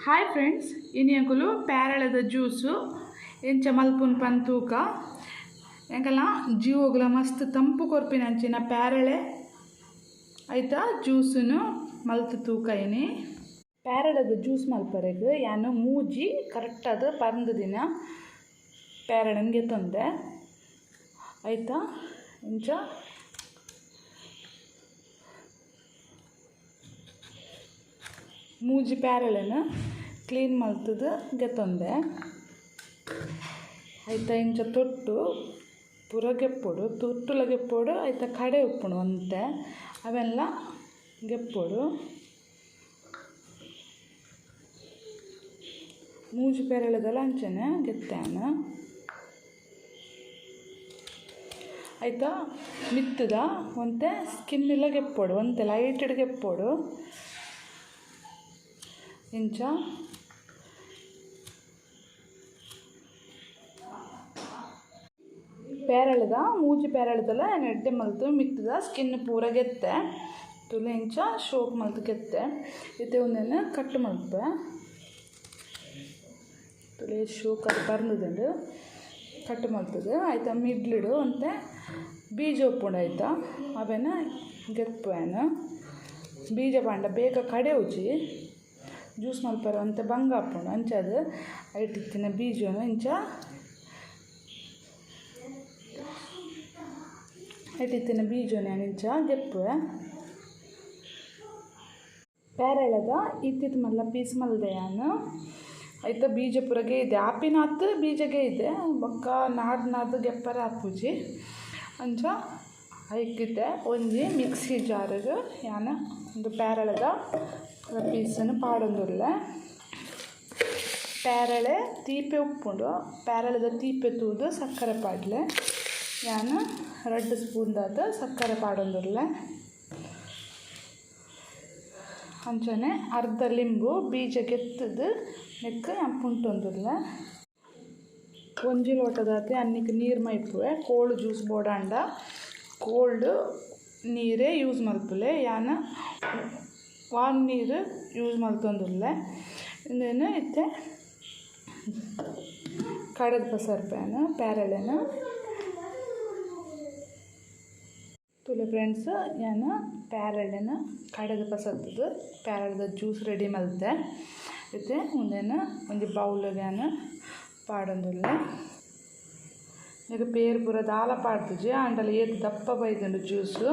Hi friends, ಇನಿ ಪ್ಯಾರಳೆದ juice ಎಂಚ ಮಲ್ಪುನ್ ಪನ್ ತೂಕ ಎಂಕಲ ಜೀವೋಗ್ಲ ಮಸ್ತ್ ತಂಪು ಕೊರ್ಪಿನ ಅಂಚಿನ ಪ್ಯಾರಳೆ ಐತ ಜ್ಯೂಸುನು ಮಲ್ತು ತೂಕ. ಇನಿ ಪ್ಯಾರಳೆದ ಜ್ಯೂಸ್ ಮಲ್ಪರೆಗ್ ಯಾನ್ ಮೂಜಿ ಕರೆಕ್ಟಾದ ಪರಂದು ದಿನ ಪ್ಯಾರಳೆನ್ ಗೆತ್ತೊಂದೆ ಐತ ಇಂಚ ಮೂಜಿ ಪ್ಯಾರಳೆನ್ ಕ್ಲೀನ್ ಮಲ್ತುದು ಗೆತ್ತೊಂದೆ ಐತ ಇಂಚ ತೊಟ್ಟು ಪೂರ ಗೆಪ್ಪೊಡು ತೊಟ್ಟುಲ ಗೆಪ್ಪೊಡು ಐತ ಕಡೆ ಉಪ್ಪುಂಡು ಒಂತೆ ಅವೆಲ್ಲ ಗೆಪ್ಪೊಡು. ಮೂಜಿ ಪೇರಳೆದಲ ಅಂಚನೆ ಗೆತ್ತಾನ ಐತ ಮಿತ್ತುದ ಒಂತೆ ಸ್ಕಿನ್ ಎಲ್ಲ ಗೆಪ್ಪೊಡು ಒಂತೆ ಲೈಟೆಡ್ ಗೆಪ್ಪೊಡು ಇಂಚ ಪೇರಳೆದ ಮೂಜಿ ಪೇರಳೆದಲ ಎಡ್ಡೆ ಮಲ್ತು ಮಿತ್ತುದ ಸ್ಕಿನ್ ಪೂರ ಗೆತ್ತೆ ತುಲೆ ಇಂಚ ಶೋಕ್ ಮಲ್ತು ಗೆತ್ತೆ ಇತ್ತೆ ಉಂದೆನ್ ಕಟ್ ಮಲ್ಪೆ ತುಲೆ ಶೋಕ್ ಅದು ಪರ್ಂದುಂಡು ಕಟ್ ಮಲ್ತುದು ಐತ ಮಿಡ್ಲಿಡು ಒಂತೆ ಬೀಜ ಉಪ್ಪುಂಡು ಐತ ಅವೆನ ಗೆತ್ಪುವೆನ್ ಬೀಜ ಪಾಂಡ ಬೇಗ ಕಡೆಯುಜಿ ಜ್ಯೂಸ್ ಮಲ್ಪರೆ ಒಂತೆ ಬಂಗ ಆಪುಂಡು ಅಂಚಾದ್ ಐಟ್ ಇತ್ತಿನ ಬೀಜನು ಇಂಚ ಐಟ್ ಇತ್ತಿನ ಬೀಜನು ಯಾನ್ ಇಂಚ ಗೆಪ್ಪುವೆ. ಪೇರಳೆದ ಇತ್ತಿತ್ ಮಲ್ಲ ಪೀಸ್ ಮಲ್ದೆ ಯಾನ್ ಐತ ಬೀಜ ಪೂರ ಗೇಯ್ದೆ ಆಪಿನಾತ್ ಬೀಜ ಗೇಯ್ದೆ ಬೊಕ್ಕ ನಾಡ್ ನಾದ್ ಗೆಪ್ಪರೆ ಆಪುಜಿ ಅಂಚ ಐಕಿತ್ತೆ ಒಂಜಿ ಮಿಕ್ಸಿ ಜಾರುಗು ಯಾನ್ ಉಂದು ಪೇರಳೆದ ಪೀಸನ್ನು ಪಾಡೊಂದುಲ್ಲೆ. ಪೇರಳೆ ತೀಪೆ ಉಪ್ಪುಂಡು ಪೇರಳೆದ ತೀಪೆ ತೂದು ಸಕ್ಕರೆ ಪಾಡ್ಲೆ ಯಾನ್ 2 ಸ್ಪೂನ್ ದಾತ್ ಸಕ್ಕರೆ ಪಾಡೊಂದುಲ್ಲೆ. ಅಂಚನೆ ಅರ್ಧ ಲಿಂಬು ಬೀಜ ಗೆತ್ತುದು ನೆಕ್ಕ್ ಯಾನ್ ಪುಂಟೊಂದುಲ್ಲೆ. ಒಂಜಿ ಲೋಟದಾತೆ ಅನ್ನಿಕ್ ನೀರು ಮೈಪುವೆ ಕೋಲ್ಡ್ ಜ್ಯೂಸ್ ಬೋಡಾಂಡ ಕೋಲ್ಡ್ ನೀರೇ ಯೂಸ್ ಮಲ್ಪುಲೆ ಯಾನ್ ವಾರ್ಮ್ ನೀರು ಯೂಸ್ ಮಲ್ತೊಂದುಲ್ಲೆ. ಇಂದೆನ್ ಇತ್ತೆ ಕಡೆದ್ ಪಸರ್ಪೆನ್ ಪೇರಳೆನ್ ತೂಲೆ ಫ್ರೆಂಡ್ಸ್ ಯಾನ್ ಪೇರಳೆನ್ ಕಡೆದ್ ಪಸರ್ತುದು ಪೇರಳೆದ ಜ್ಯೂಸ್ ರೆಡಿ ಮಲ್ತೆ. ಇತ್ತೆ ಉಂದೆನ್ ಒಂಜಿ ಬೌಲ್ ಯಾನ್ ಪಾಡೊಂದುಲ್ಲೆ. ನೆಕ್ ಪೇರ್ ಪೂರ ದಾಲ ಪಾಡ್ದುಜಿ ಆಂಡಲ ಏತ್ ದಪ್ಪ ಬೈದುಂಡು ಜ್ಯೂಸು.